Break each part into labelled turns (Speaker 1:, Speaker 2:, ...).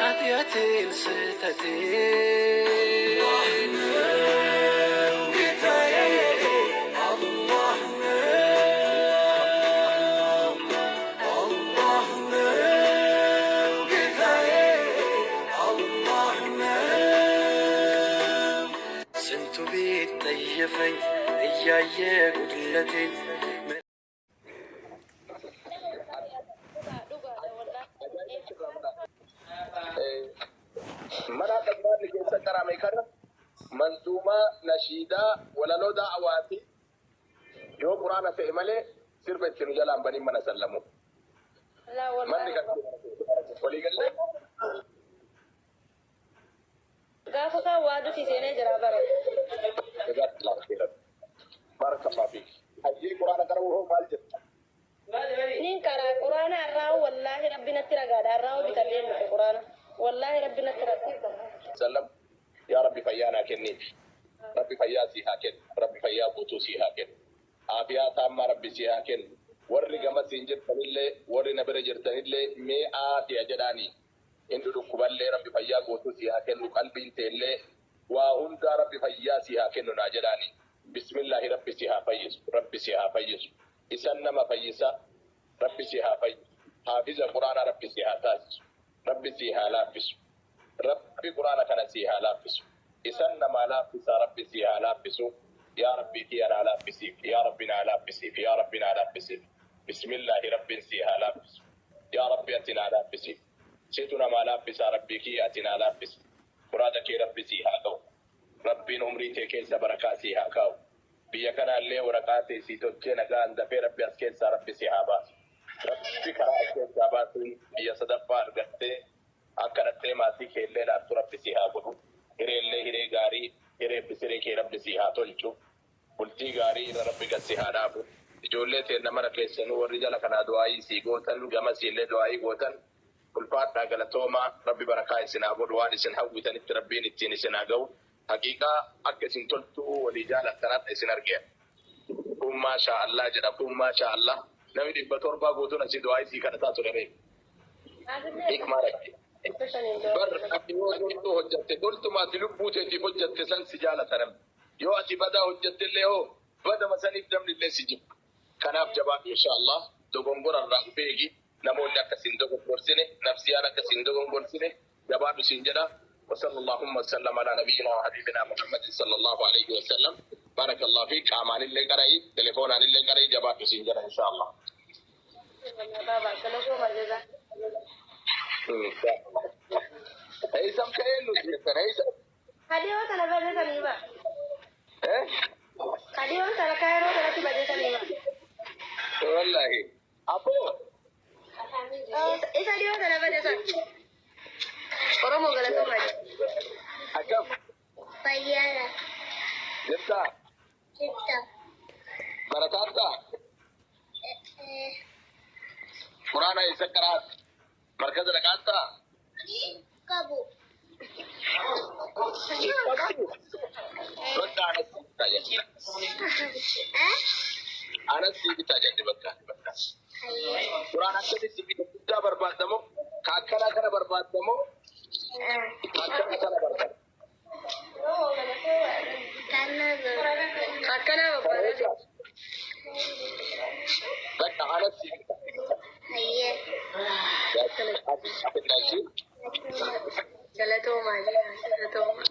Speaker 1: ኃጢአቴን ስህተቴን ጌታዬ አላህ ነው አላህ ነው ጌታዬ አላህ ነው። ስንቱ ቢጠየፈኝ እያየ ጉድለቴን።
Speaker 2: Mana qur'aanni keessa qarame kana manzuumaa, nashiidaa, walaloo da'awaati yoo qur'aana ta'e malee sirba itti nu jalaan baniin mana sallamu.
Speaker 3: Laa
Speaker 2: Manni
Speaker 3: wallaahi.
Speaker 2: kan walii gallee.
Speaker 3: Gaafa kaan waa duti seenee jira bara.
Speaker 2: Jazakallahu khairan. Barakallahu fiik. Hayyee, qur'aana qara'uu hoo maal jetta?
Speaker 3: Nin karaa quraana irraa, wallaahi rabbi natti ragaadha, irraa bitadheen dhufe quraana. Wallaahi rabbi natti ragaadha.
Speaker 2: Sallam, yaa Rabbi, fayyaa naa kenniif. Rabbi fayyaa sii haa kennu. Rabbi fayyaa guutuu sii haa kennu. Aafiyaa taammaa Rabbi sii haa kennu. Warri gama siin jirtanillee, warri na bira jirtanillee, mee aafiya jedhaanii. Inni dhukkuballee Rabbi fayyaa guutuu sii haa kennu. Qalbiin teellee waa hundaa Rabbi fayyaa sii haa kennu naa jedhaanii. Bismillaahi, Rabbi si haa fayyisu. Rabbi si haa fayyisu. Isan nama fayyisa. Rabbi si haa fayyisu. Haafiza quraanaa Rabbi si haa taasisu. Rabbi si haa laaffisu. Rabbi quraana kana si haa laaffisu. Isan namaa laaffisa, Rabbi si haa laaffisu. Yaa Rabbi kiyya naa laaffisiif. Yaa Rabbi naa laaffisiif. Yaa Rabbi naa laaffisiif. Bismillaahi, Rabbiin si haa laaffisu. Yaa Rabbi, ati naa laaffisiif. Situ namaa laaffisaa, Rabbii kiyya ati naa laaffisi. Muraada kee Rabbi si haa ga'u. Rabbiin umrii tee keessa barakaa si haa kaa'u. Biyya kanaallee waraqaa tee sii tolchee nagaan dafee Rabbi as keessaa Rabbi si haa baasu. Rabbi karaa as keessaa baasuun biyya sadaffaa argattee akka dhattee maatii kee illee laattu Rabbi si haa godhu. Hireellee hiree gaarii, hiree fi siree kee Rabbi si haa tolchu. Bultii gaarii irra Rabbi gad si haa dhaabu. Ijoollee teenna mara keessanuu warri jala kanaa du'aayii sii gootan, gama siillee du'aayii gootan. Ulfaadhaa, galatoomaa, Rabbi barakaa isin haa godhu, waan isin hawwitanitti Rabbiin ittiin isin haa ga'u. Haqiiqaa akka isin toltuu walii jaalattan har'a isin argee. Kun maashaa Allah jedha, kun maashaa Allah. Namni 700 guutuun asii du'aayii sii kadhataa ture reefu. Hikmaa Rabbi. Bar ati yoo toltuu hojjatte, toltuma ati lubbuu teetiif hojjatte san si jaalata namni. Yoo ati badaa hojjatte illee hoo, badama saniif namni illee si jibba. Kanaaf jabaadhu, insha Allah, dogongora irraa of eegi. Namoonni akka sin dogongorsine, nafsiyaan akka sin dogongorsine, jabaadhu siin jedha. وصلى اللهم وسلم على نبينا وحبيبنا محمد صلى الله عليه وسلم. بارك الله فيك. قaamaan illee qara'i, telefoonaan illee qara'i, jabaadhu siin jedha, insha Allah.
Speaker 3: Baaba galatooma jeza.
Speaker 2: Heysam ka'ee nuti jettan heysam.
Speaker 3: Kadhiyoo kana barreessanii ba.
Speaker 2: Eh?
Speaker 3: Kadhiyoon kana kaayiroo kanatti barreessanii ba.
Speaker 2: Wallahi. Aboo.
Speaker 3: Isa dhiyoo kana barreessan. Oromoo galatooma.
Speaker 2: Akkam?
Speaker 4: Fayyaadha.
Speaker 2: Jirtaa?
Speaker 4: Jirta.
Speaker 2: Barataattaa? Quraana eessa qaraat? Markaza dhaqaattaa?
Speaker 4: Qabu.
Speaker 2: Bakka anas si bitaa jedhe.
Speaker 4: Eh?
Speaker 2: Anas si bitaa jedhe bakka.
Speaker 4: Hayyee.
Speaker 2: Quraana akkasii si bita guddaa barbaadamoo? Ka akkanaa kana barbaadamoo? Ka akkanaa kana barbaada?
Speaker 4: Kana.
Speaker 3: Akkanaa barbaada.
Speaker 2: Bakka anas si bitaa.
Speaker 4: Hayyee.
Speaker 2: Ati
Speaker 3: Galatoomaa jira. Galatooma.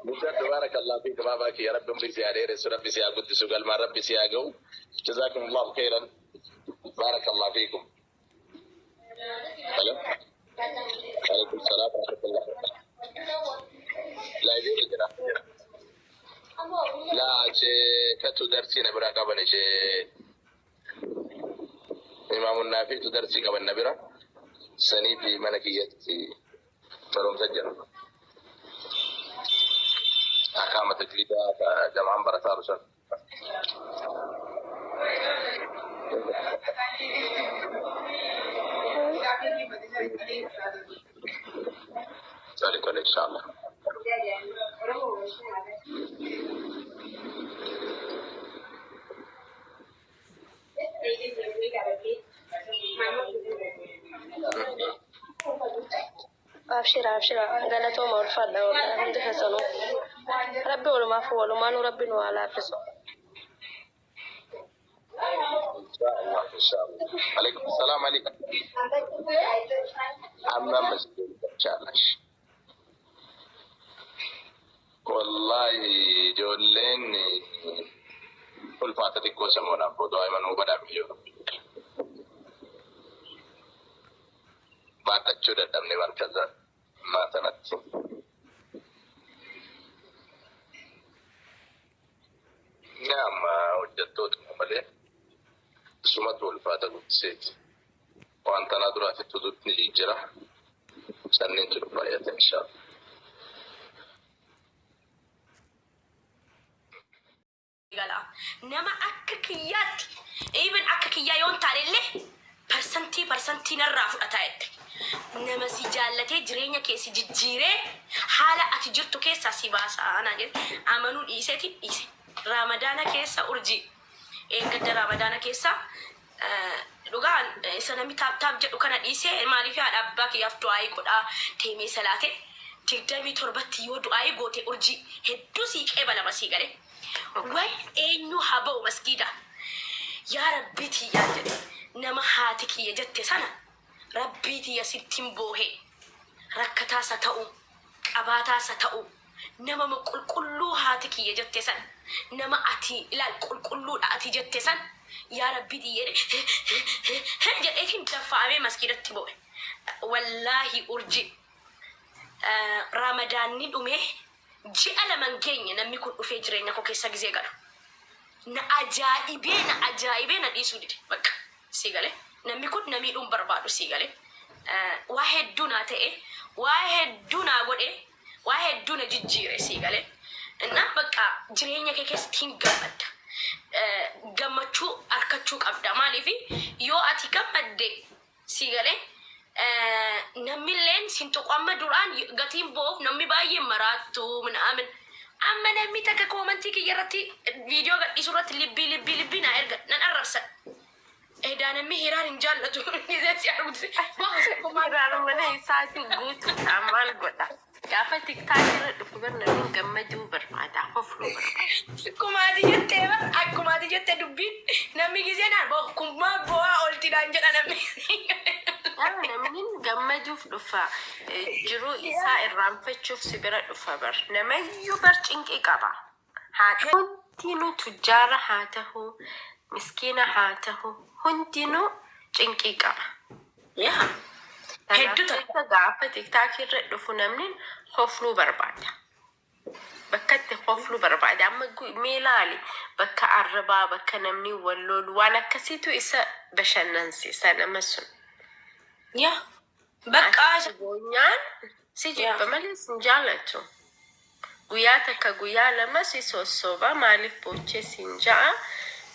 Speaker 2: Guddaa, barakallahu fiik baabaa kiyya, Rabbi umrii si haa dheeressu, Rabbi si haa guddisu, galmaan Rabbi si haa ga'u. Jazakumullahu khairan, barakallahu fiikum. Hello. Alaikum salaam wa rahmatullah. Live jira. Laa, sheekatu darsii na bira qaban, ishee imaamun naafiitu darsii qaban na bira sanii fi mana kiyyatti barumsa jira. Akaama tajwiidaa jamaan barataa rusan. Tole tole, inshallah.
Speaker 3: Abshira abshira galatooma ulfaadha wallahi hundi keessanuu. Rabbi walumaaf walumaanuu rabbi nu haa laaffisu.
Speaker 2: Inshaallah inshaallah. Alaikum salaam alaikum. Amma ammas inshaallah. Wallahi ijoolleen ulfaata xiqqoo samuudhaaf booda himanuu badhaame jiru. Baatachuu dadhabne barkaza ammaa sanatti. Amma hojjettootuma malee sumatu ulfaata guddiseeti. Waan tanaa duraatitti ni jijjiira. Sanniin jiru baay'ata inshaallah.
Speaker 5: Gala. Nama akka kiyyaatti, even akka kiyyaa yoon taane illee, parsantii parsantii narraa fudhataa jette. Nama si jaallatee jireenya kee si jijjiiree haala ati jirtu keessaa si baasaa naan jedhe. Amanuu dhiiseeti dhiise. Raamadaana keessa, urjii, eeggadda raamadaana keessa dhugaan isa namni tap tap jedhu kana dhiisee, maaliif haadha abbaa kiyyaaf du'aayii godhaa deemee salaate. 27tti yoo du'aayii goote, urjii, hedduu sii qeebalama, sii galee. Way eenyu haa ba'u masgiida. Yaa rabbii tiyyaa jedhe, nama haati kiyya jette sana, rabbii tiyya sittin boohe, rakkataasa ta'u qabaataasa ta'u, nama qulqulluu haati kiyya jette san, nama ati ilaal qulqulluudha ati jette san, yaa rabbii tiyya jedheetiin daffaa'amee masgiidatti boo'e. Wallaahi urji, ramadaanni dhumee ji'a 2 hin geenye namni kun dhufee jireenya koo keessa gizee galu. Na ajaa'ibee, na ajaa'ibee, na dhiisuu dide. Bakka sii galee namni kun na miidhuun barbaadu, sii galee. Waa hedduu naa ta'e, waa hedduu naa godhe, waa hedduu na jijjiire, sii galee. Na bakka jireenya kee keessatti hin gammadda. Gammachuu harkachuu qabda. Maaliif yoo ati gammadde, sii galee, namni sin tuqu. Amma duraan gatiin bo'uuf namni baay'een maraattu minaamin. Amma namni takka koomantii kiyya irratti, viidiyoo gadhiisuu irratti libbii libbii libbii naa erga, nan arrabsan. Edaa namni hiraan hin jaallatu. Si arguti.
Speaker 6: Hiraan mana isaatu guutuudha, maal godha? Gaafa TikTok irra dhufu gar namni gammaduu barbaada, kofluu barbaada.
Speaker 5: Akkuma ati jettee bar, akkuma ati jette dubbiin namni gisee naan bo'u kummaa bo'aa ooltidhaan jedha namni.
Speaker 6: Yaa namni gammaduuf dhufa, jiruu isaa irraanfachuuf si bira dhufa bar. Namayyuu bar cinqii qaba. Haa hundinuu tujjaara haa ta'u, miskiina haa ta'u, hundinuu cinqii qaba.
Speaker 5: Yaa hedduu
Speaker 6: Kanaaf
Speaker 5: takka.
Speaker 6: jecha gaafa TikTok irra dhufu namni kofluu barbaada. Bakka itti kofluu barbaada. Amma mee ilaali, bakka arrabaa, bakka namni wal lolu, waan akkasiitu isa bashannansiisa nama sun.
Speaker 5: Yaa bakka
Speaker 6: Ati boonyaan si jibba malee sin jaallatu. Guyyaa takka, guyyaa 2 si sossoba, maaliif boochee siin ja'a.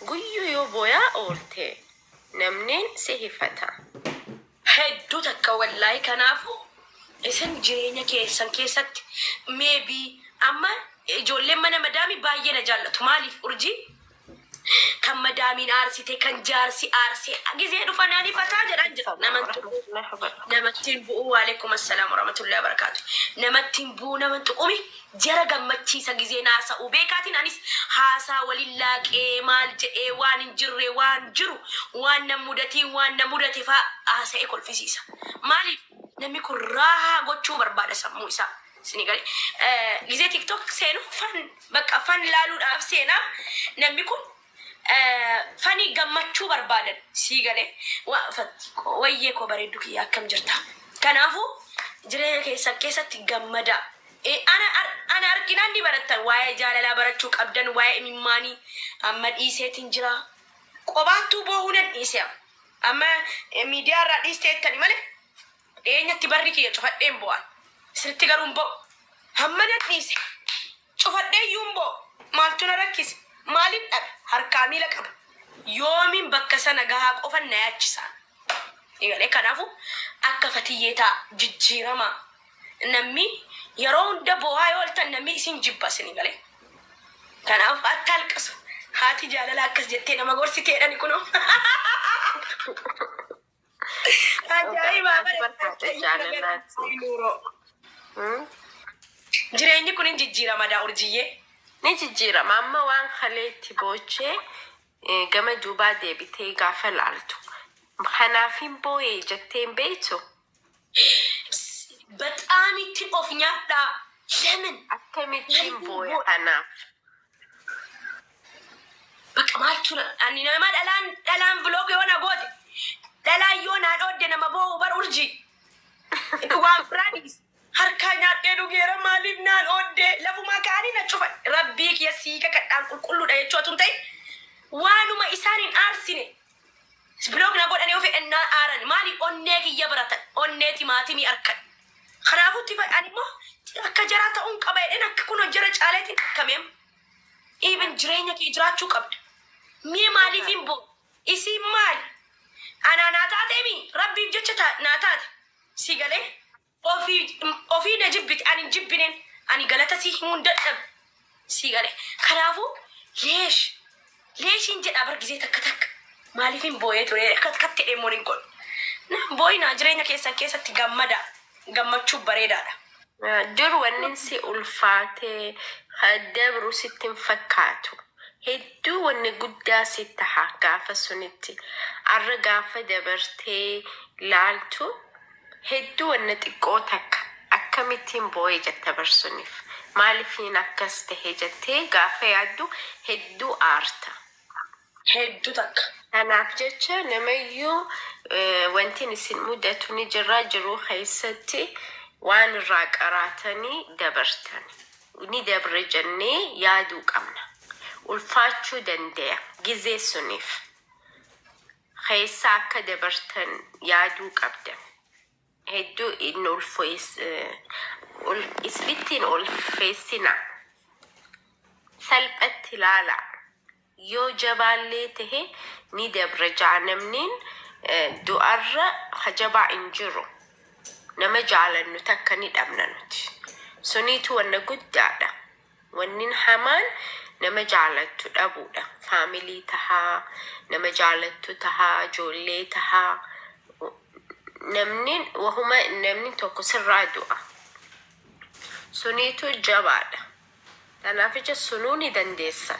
Speaker 6: Guyyuu yoo booyaa oolte namni si hifata.
Speaker 5: Hedduu takka wallaahi. Kanaafu isin jireenya keessan keessatti maybe amma ijoolleen mana madaamii baay'ee na jaallatu. Maaliif, urjii, kan madaamiin aarsite, kan jaarsi aarsee gizee dhufa naan ifataa jedhan jira. Naman tuqu, namattiin bu'uu. Waalaikum assalaam warahmatullahi wabarakaatu. Namattiin bu'uu, naman tuqumi, jara gammachiisa gizee naasa'u beekaatiin. Anis haasaa waliin laaqee, maal jedhee, waan hin jirre, waan jiru, waan na mudatiin, waan na mudate faa haasa'ee kolfisiisa. Maaliif namni kun raahaa gochuu barbaada sammuu isaa. Isinii galee gizee TikTok seenu fun, bakka fun laaluudhaaf seenaa. Namni kun fanii gammachuu barbaadan, sii galee. Wayyee koo bareeddu kiyya, akkam jirta? Kanaafuu jireenya keessan keessatti gammadaa. Ana arginaan ni barattan. Waa'ee jaalalaa barachuu qabdan, waa'ee imimmaanii amma dhiiseetiin jira. Qobaattuu boohuu nan dhiise. Amma miidiyaa irraa dhiistee jettani malee dhiyeenyatti barri kiyya cufadheen bo'an. Isinitti garuu hin bo'u. Hamma nan dhiise. Cufadhee iyyuu hin bo'u. Maaltu na rakkise? Maaliin dhabe? Harkaa miila qaba. Yoomiin bakka sana gahaa qofan na yaachisa. Egalee kanaafuu akka fatiyyee ta'a, jijjiirama. Namni yeroo hunda boo'aa yoo ooltan namni isin jibba, isin galee. Kanaaf akka alqasu haati jaalala akkas jettee nama gorsiteedhani kunoo. Ajaa'iba
Speaker 6: Ati barbaada jaalalaati.
Speaker 5: Jireenyi kun hin jijjiirama daa urjiyyee.
Speaker 6: Ni jijjiirama. Amma waan kaleetti boochee gama duubaa deebitee gaafa laaltu. Kanaaf hin boo'ee jettee hin beektu.
Speaker 5: በጣም itti of nyaadhaa. ለምን
Speaker 6: Akkamittiin boo'e kanaaf?
Speaker 5: Bakka maaltu ani nama dhalaan dhalaan block yoo na goote, dhalaan yoo naa dhoodde, nama boo'u bar urjii. Waan biraa dhiis. Harkaa nyaadhee dhugeera, maaliif naan oodde lafumaa ka'anii na cufa. Rabbii kiyya siika kadhaan qulqulluudha jechuu otoo hin ta'in, waanuma isaan hin aarsine block na godhanii ofi ennaa aaran maali onnee kiyya baratan, onnee timaatimii harkan. Kanaafuu itti ani immoo akka jaraa ta'uun qaba jedheen akka kun jara caaleetiin akkameem. Even jireenya kee jiraachuu qabda. Mee maaliif hin bo'u? Isiin maali? Anaa naa taateemi rabbiif jecha naa taate. Si galee ofii ofii na jibbite, ani hin jibbineen, ani galata si himuun dadhabe. Si galee kanaafuu leesh leeshiin jedha bar gizee takka takka maaliif hin boo'ee ture akka akkatti jedhee hin godhu. Naan boo'inaa, jireenya keessan keessatti gammada, gammachuu bareedaadha.
Speaker 6: Dur wanni si ulfaatee dabru sitti hin fakkaatu. Hedduu wanni guddaa si taha gaafa sunitti. Arra gaafa dabartee laaltu hedduu wanni xiqqoo takka akkamittiin boo'ee jetta barsuniif. Maaliifin akkas tahe jettee gaafa yaaddu hedduu aarta.
Speaker 5: Hedduu takka.
Speaker 6: Kanaaf jecha namayyuu wanti isin mudatu ni jira, jiruu keessatti waan irraa qaraatanii dabartan. Ni dabre jennee yaaduu qabna. Ulfaachuu danda'a gizee suniif. Keessa akka dabartan yaaduu qabdan. Hedduu inni isfittiin ulfeessina. Salphatti ilaalaa. Yoo jabaallee tahe ni dabra ja'a namniin, du'arra jabaa hin jiru. Nama jaalannu takka ni dhabna nuti. Suniitu wanna guddaadha. Wannin hamaan nama jaalattu dhabuudha. Family tahaa, nama jaalattu tahaa, ijoollee tahaa. Namni wahuma namni tokko sirraa du'a. Suniitu jabaadha. Kanaaf ija sunuu ni dandeessan.